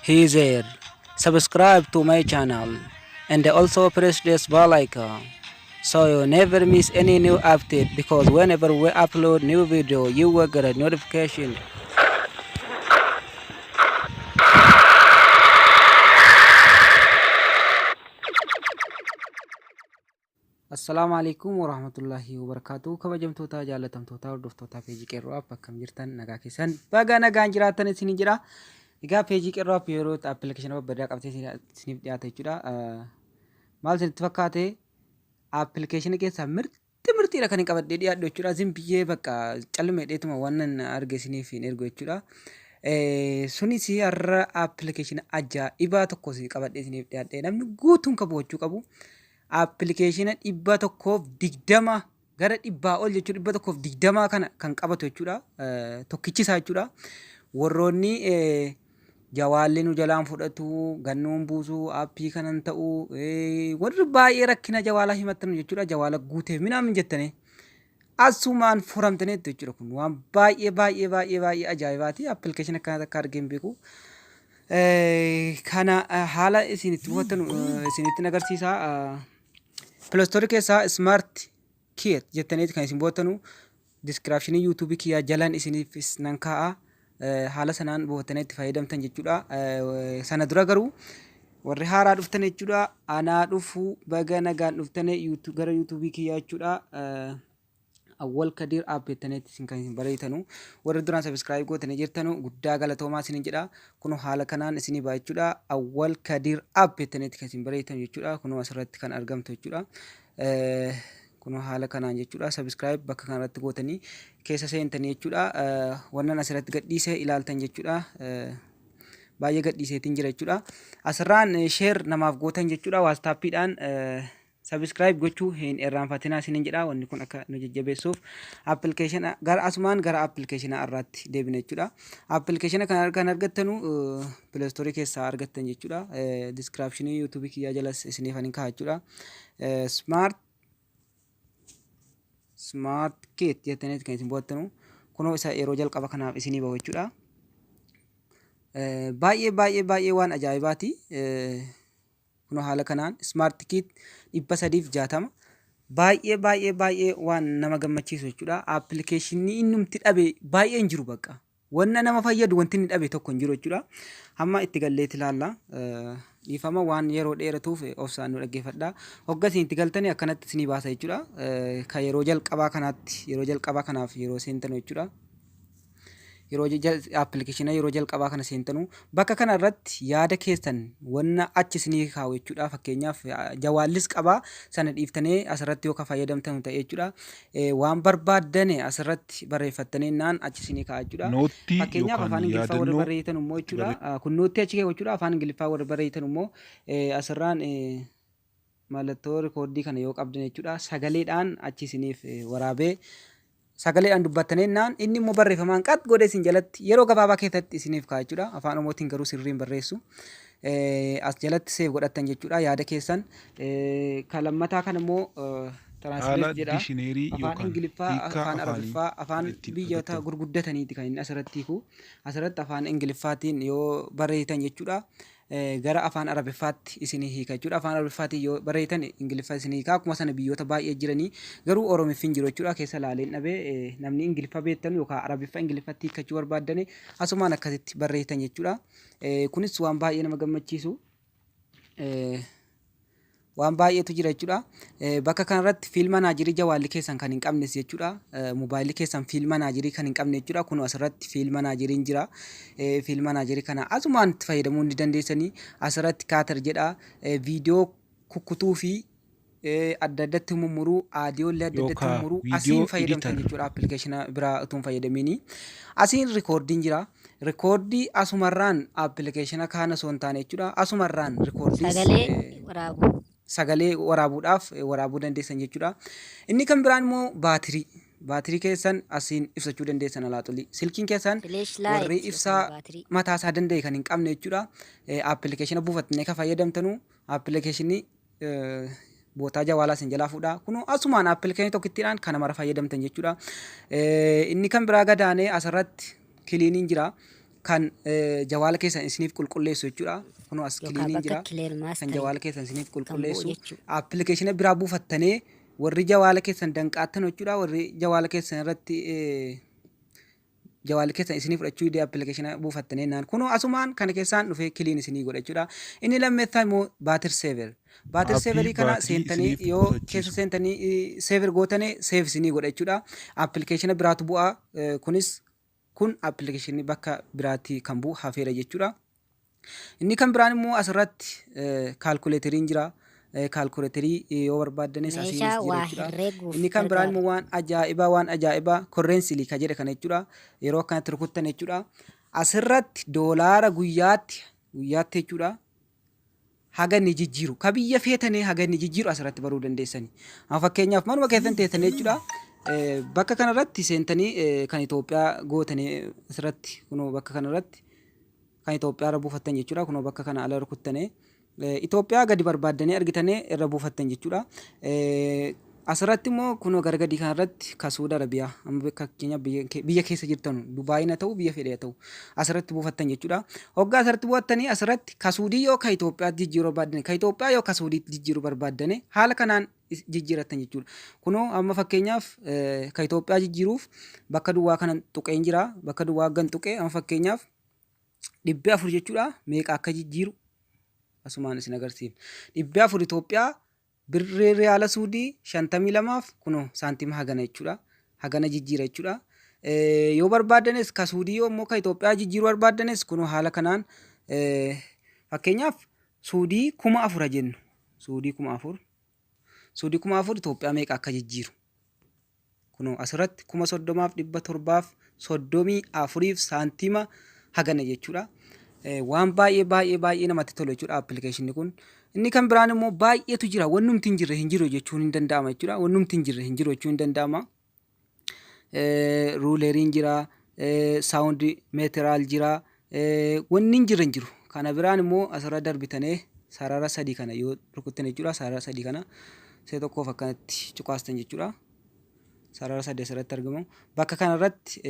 Hey there, subscribe to my channel and also press this bell icon so you never miss any new update, because whenever we upload new video you will get a notification. Assalaamu alaikum warahmatullahi wabarakatuh. Kabajamtoota, jaallatamtoota, hordoftoota peejii Qeerroo App, akkam jirtan? Nagaa keessan? Baga nagaan jiraattan isin jira. Egaa peejii Qeerroo App yeroo appilikeeshina babbareedaa qabatee isiniif dhiyaata jechuudha. Maal isinitti fakkaate? Appilikeeshina keessaa mirti mirtiidha kan hin qabadhee dhiyaadhu jechuudha. Zin biyyee bakka callume dheetuma waan arge isiniif hin ergu jechuudha. Sunis har'a appilikeeshina ajaa'ibaa tokko qabadhee isiniif dhiyaadhe, namni guutuun qabu qabu. Appilikeeshina 120, gara 100 ol jechuudha, 120 kana kan qabatu jechuudha. Tokkichi isaa jechuudha. Warroonni jawaalli nu jalaan fudhatu, gannuun buusu, aappii kanan ta'u, warri baay'ee rakkina jawaalaa himattan jechuudha. Jawaala guutee minaamin jettanii asumaan furamtaniitu jechuudha. Kun waan baay'ee baay'ee baay'ee baay'ee ajaa'ibaati. Appilikeeshina akkana takka argee hin beeku. Kana haala isin itti buufattan isinitti agarsiisa. Play Store keessaa Smart Kit jettaniiti kan isin buufattanu. Description YouTube kiyyaa jalan isiniif nan kaa'a. Haala sanaan buufattanii itti fayyadamtan jechuudha. Sana dura garuu warri haaraa dhuftan jechuudha. Anaa dhufu, baga nagaan dhuftan gara YouTube kiyyaa jechuudha. Awwal Kadir App jettaniitti isin kan isin bareetanu. Warri duraan subscribe gootanii jirtanu guddaa galatoomaa isinin jedha. Kunoo haala kanaan isinii ba'a jechuudha. Awwal Kadir App jettaniitti kan isin bareetan jechuudha. Kunoo asirratti kan argamtu jechuudha. Kunoo haala kanaan jechuudha. Subscribe bakka kanarratti gootanii keessa seentanii jechuudha. Wannan asirratti gadhiise ilaaltan jechuudha. Baay'ee gadhiiseetiin jira jechuudha. Asirraan share namaaf gootan jechuudha. WhatsAppiidhaan subscribe gochuu hin irraanfatinaa isinin jedha. Wanni kun akka nu jajjabeessuuf. Appilikeeshina gara asumaan gara appilikeeshina irraatti deebina jechuudha. Appilikeeshina kana kan argattanu Play Store keessaa argattan jechuudha. Description YouTube kiyyaa jalas isiniif hin kaa'a jechuudha. Smart Kit jettaniiti kan isin bu'attanu. Kunoo isa yeroo jalqaba kanaaf isinii bahu jechuudha. Baay'ee baay'ee baay'ee waan ajaa'ibaati. Kunoo haala kanaan Smart Kit 360 baay'ee baay'ee baay'ee waan nama gammachiisu jechuudha. Appilikeeshinii innumti dhabe baay'ee hin jiru bakka. Wanna nama fayyadu wanti inni dhabe tokko hin jiru jechuudha. Hamma itti galleetti ilaalla. Dhiifama, waan yeroo dheeratuuf obsaan nu dhaggeeffadha. Hogga isin itti galtanii akkanatti isinii baasa jechuudha. Kan yeroo jalqabaa kanaatti, yeroo jalqabaa kanaaf yeroo seentanu jechuudha. Yeroo appilikeeshina yeroo jalqabaa kana seentanu bakka kana irratti yaada keessan wanna achi isinii kaa'u jechuudha. Fakkeenyaaf jawaallis qabaa sana dhiiftanii asirratti yoo ka fayyadamtan ta'e jechuudha. Waan barbaaddane asirratti barreeffattanii naan achi isinii kaa'a jechuudha. Noottii Fakkeenyaaf yookaan afaan Ingiliffaa warri yaadannoo barreessitan immoo jechuudha. Kun noottii achi keewwa jechuudha. Afaan Ingiliffaa warri barreessitan immoo asirraan mallattoo rikoordii kana yoo qabdan jechuudha. Sagaleedhaan achi isiniif waraabee, sagaleedhaan dubbattanii naan inni immoo barreeffamaan qat godhee isin jalatti yeroo gabaabaa keessatti isiniif kaa'a jechuudha. Afaan Oromootiin garuu sirriin barreessu. As jalatti save godhattan jechuudha yaada keessan. Kan lammataa kan immoo haala translate jedha. dishineerii Afaan yookaan Ingiliffaa, hiikkaa afaan afaanii Arabiffaa, kan afaan ittiin biyyoota argattan. gurguddataniiti kan inni asirratti hiiku. Asirratti afaan Ingiliffaatiin yoo barreessitan jechuudha. Gara afaan Arabiffaatti isinii hiika jechuudha. Afaan Arabiffaatiin yoo barreessitan Ingiliffa isinii hiika. Akkuma sana biyyoota baay'ee jiranii garuu Oromiffi hin jiru jechuudha. Keessa laaleen dhabee. Namni Ingiliffa beektan yookaan Arabiffa Ingiliffatti hiikkachuu barbaaddani asumaan akkasitti barreessitan jechuudha. Kunis waan baay'ee nama gammachiisu. Waan baay'eetu jira jechuudha. Bakka kanarratti file managerii jawaalli keessan kan hin qabnes jechuudha. Mobaayilli keessan file managerii kan hin qabne jechuudha. Kun asirratti file manageriin jira. File managerii kana asumaan itti fayyadamuu ni dandeessanii. Asirratti cutter jedha. Viidiyoo kukkutuu fi adda addatti mummuruu, audio illee adda addatti yookaan mummuruu video asiin fayyadamtan editor jechuudha. Appilikeeshina biraa utuu hin fayyadamini. Asiin recordiin jira. Recordii asumarraan appilikeeshina kaan osoo hin taane jechuudha. Asumarraan recordiis Sagalee waraabuu. Sagalee waraabuudhaaf waraabuu dandeessan jechuudha. Inni kan biraan immoo baatirii. Baatirii keessan asiin ibsachuu dandeessan alaaxulii. Silkiin keessan warri Flashlight yookaan ibsaa baatirii. mataa isaa danda'e kan hin qabne jechuudha. Appilikeeshina buufattanii kan fayyadamtanu appilikeeshinii bootaa jawaalaa isin jalaa fuudha. Kunoo asumaan appilikeeshinii tokkittiidhaan kana mara fayyadamtan jechuudha. Inni kan biraa gadaanee asirratti cleaniin jira. Kan jawaala keessan isiniif qulqulleessu jechuudha. Kunoo as Yookaan kiliiniin bakka jira. clear Kan master jawaala keessan isiniif kan bu'u qulqulleessu. jechuudha. Appilikeeshina biraa buufattanii warri jawaala keessan danqaattan jechuudha. Warri jawaala keessan irratti jawaalli keessan isinii fudhachuu didee appilikeeshina buufattanii naan kunoo asumaan kana keessaan dhufee kiliin isinii godha jechuudha. Inni lammeeffaa immoo baatir seever. Baatir Aappii seeverii kana baatirii seentanii isiniif yoo keessa qusachiisu. seentanii seever gootanii seef isinii godha jechuudha. Appilikeeshina biraatu bu'a. Kunis kun appilikeeshinni bakka biraatti kan bu'u hafeera jechuudha. Inni kan biraan immoo asirratti kaalkuleeteriin jira. Kaalkuleeterii yoo barbaaddanis asiinis Meeshaa jira waa jechuudha. herreeguuf Inni kan biraan gargaaru. immoo waan ajaa'ibaa waan ajaa'ibaa korreensilii kan jedhe kana jechuudha. Yeroo akkanatti rukuttan jechuudha. Asirratti doolaara guyyaatti guyyaatti jechuudha. Haga inni jijjiiru ka biyya feetanii haga inni jijjiiru asirratti baruu dandeessani. Amma fakkeenyaaf manuma keessan teessanii jechuudha. Bakka kanarratti seentanii kan Itoophiyaa gootanii asirratti kunoo bakka kanarratti kan Itoophiyaa irra buufattan jechuudha. Kunoo bakka kana ala rukuttanii Itoophiyaa gadi barbaaddanii argitanii irra buufattan jechuudha. Asirratti immoo kunoo gara gadii kanarratti ka Suudi Arabiyaa amma fakkeenyaaf biyya keessa jirtanu Dubaayin haa ta'u biyya fedhe haa ta'u asirratti buufattan jechuudha. Hoggaa asirratti buufattanii asirratti ka Suudii yoo ka Itoophiyaatti jijjiiruu barbaaddane ka Itoophiyaa yoo ka Suudiitti jijjiiruu barbaaddane haala kanaan jijjiirattan jechuudha. Kunoo amma fakkeenyaaf ka Itoophiyaa jijjiiruuf bakka duwwaa kana tuqeen jira. Bakka duwwaa gan tuqee amma fakkeenyaaf 400 jechuudha meeqa akka jijjiiru asumaan isin agarsiifna. 400 Itoophiyaa birrii riyaala Suudii 52f kunoo saantima hagana jechuudha. Hagana jijjiira jechuudha. Yoo barbaaddanis ka Suudii yoo immoo ka Itoophiyaa jijjiiruu barbaaddanis kunoo haala kanaan fakkeenyaaf Suudii 4000 jennu. Suudii 4000. Suudii 4000 Itoophiyaa meeqa akka jijjiiru. Kunoo asirratti 30,734f saantima hagana jechuudha. Waan baay'ee baay'ee baay'ee namatti tolu jechuudha appilikeeshinni kun. Inni kan biraan immoo baay'eetu jira. Wannumti hin jirre hin jiru jechuun hin danda'ama jechuudha. Wannumti hin jirre hin jiru jechuun hin danda'ama. Ruuleriin jira, saawundi meetiraal jira, wanni hin jirre hin jiru. Kana biraan immoo asirra darbitanii sarara sadii kana yoo rukuttan jechuudha. Sarara sadii kana see tokkoof akkanatti cuqaastan jechuudha. Sarara sadii asirratti argamu. Bakka kanarratti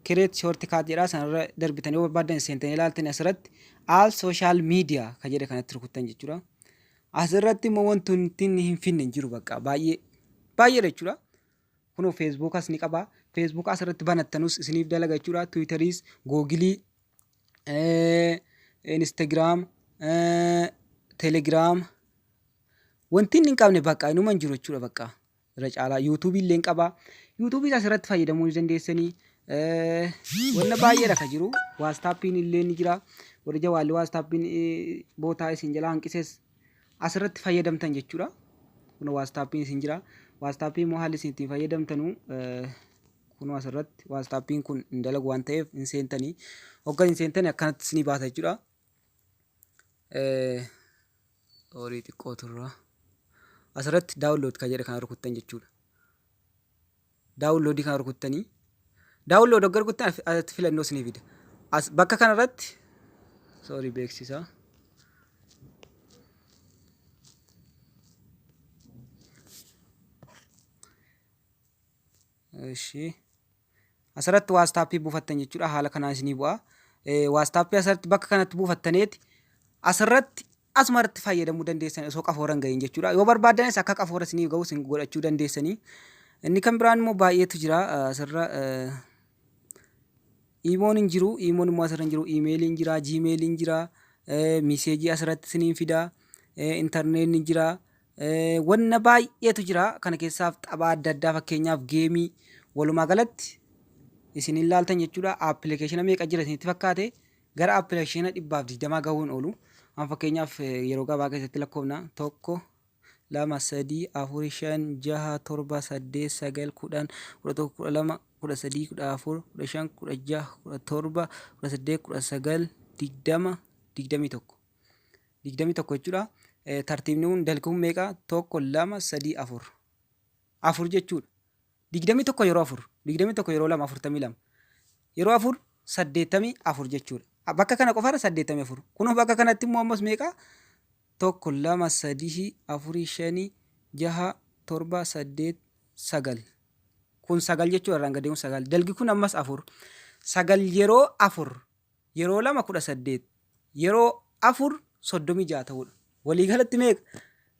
create shortcut jedha sanarra darbitanii yoo barbaaddan seentanii ilaaltanii asirratti all social media kan jedhe kanatti rukuttan jechuudha. Asirratti immoo wanti inni hin finne hin jiru bakka baay'ee baay'eedha jechuudha. Kunoo Feesbuukas ni qaba. Feesbuuka asirratti banattanus isiniif dalaga jechuudha. Tiwiitariis, Googilii, Instagiraam, Telegiraam wanti inni hin qabne bakka inuma hin jiru jechuudha bakka irra caalaa yuutuubii illee hin qaba. Yuutuubiis asirratti fayyadamuu ni dandeessanii. Wanna baay'eedha ka jiru. Waastaappiin illee ni jira. Warri jawaalli waastaappiin bootaa isin jalaa hanqises asirratti fayyadamtan jechuudha. Kun waastaappiin isin jira. Waastaappii immoo haalli isin ittiin fayyadamtanu kunoo asirratti waastaappiin kun hin dalagu waan ta'eef hin seentanii. Hogga hin seentanii akkanatti isinii baasa jechuudha. Horii xiqqoo turra. Asirratti daawunlood kan jedhe kana rukuttan jechuudha. Daawunloodii kana rukuttanii daawunlood hogga rukuttan asitti filannoo isinii fida. As bakka kanarratti sorry beeksisa. Ishi. Asirratti waastaappii buufattan jechuudha. Haala kanaan isinii bu'a. Waastaappii asirratti bakka kanatti buufattaneeti asirratti asuma irratti fayyadamuu dandeessan osoo qafoora hin gahin jechuudha. Yoo barbaaddanis akka qafoora isiniif gahu isin godhachuu dandeessanii. Inni kan biraan immoo baay'eetu jira asirra iimoon hin jiru iimoon immoo asirra hin jiru iimeeliin jira jiimeeliin jira miseejii asirratti isiniin fida intarneetni jira wanna baay'eetu jira kana keessaaf tapha adda addaa fakkeenyaaf geemii walumaa galatti isin hin laaltan jechuudha appilikeeshina meeqa jira isinitti fakkaate gara appilikeeshina 120 gahuun oolu. Amma fakkeenyaaf yeroo gabaa keessatti lakkoofna 1 2 3 4 5 6 7 8 9 10 11 12 13 14 15 16 17 18 19 20 21 21 jechuudha. Tartiibni kun dalgi kun meeqa? 1 2 3 4 4 jechuudha. 21 yeroo 4 21 yeroo 2 42 yeroo 4 84 jechuudha. Bakka kana qofaarra 84. Kunoo bakka kanatti immoo ammas meeqa? 1 2 3 4 5 6 7 8 9. Kun 9 jechuudha irraan gadee kun 9. Dalgi kun ammas 4. 9 yeroo 4 yeroo 2 18 yeroo 4 36 ta'uudha. Waliigalatti meeqa?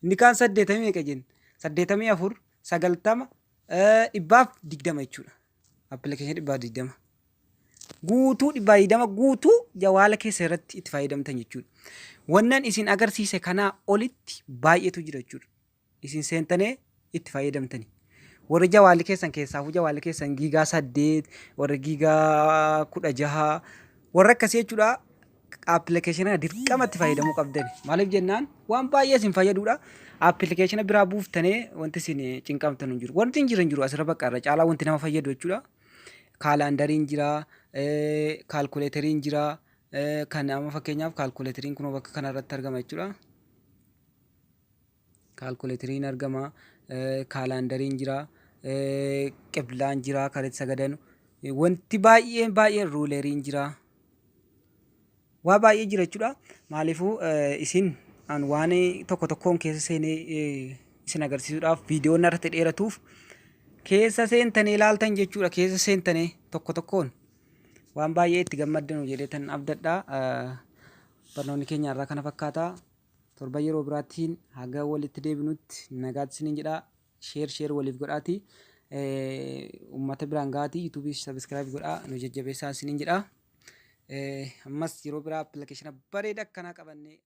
Inni kaan 80 meeqa jenna? 84, 90, 120 jechuudha. Appilikeeshinii 120. Guutuu 120 guutuu jawaala keessa irratti itti fayyadamtan jechuudha. Wannan isin agarsiise kanaa olitti baay'eetu jira jechuudha. Isin seentanee itti fayyadamtani. Warri jawaalli keessan keessaafuu jawaalli keessan giigaa 8, warri giigaa 16, warra akkasii jechuudha. Appilikeeshina kana dirqama itti fayyadamuu qabdani. Maaliif jennaan waan baay'ee isin fayyaduudha. Appilikeeshina biraa buuftanee wanti isin cinqamtan hin jiru. Wanti hin jiru hin jiru asirra bakka irra caalaa wanti nama fayyadu jechuudha. Kaalaandariin jira, kaalkuleeteriin jira. Kan amma fakkeenyaaf kaalkuleeteriin kunoo bakka kanarratti argama jechuudha. Kaalkuleeteriin argama, kaalaandariin jira, qiblaan jira kan itti sagadanu. Wanti baay'een baay'een ruuleriin jira. Waa baay'ee jira jechuudha. Maaliifuu isin an waan tokko tokkoon keessa seenee isin agarsiisuudhaaf viidiyoon irratti dheeratuuf keessa seentanii ilaaltan jechuudha. Keessa seentanii tokko tokkoon waan baay'ee itti gammaddanu jedheetan abdadha. Barnoonni keenya irraa kana fakkaata. Torban yeroo biraatiin haga walitti deebinutti nagaatti isiniin jedha. Share share waliif godhaati. Uummata biraan gahaatii YouTube subscribe godhaa nu jajjabeessaa isiniin jedha. Ammas yeroo biraa appilikeeshina bareeda akkanaa qabannee.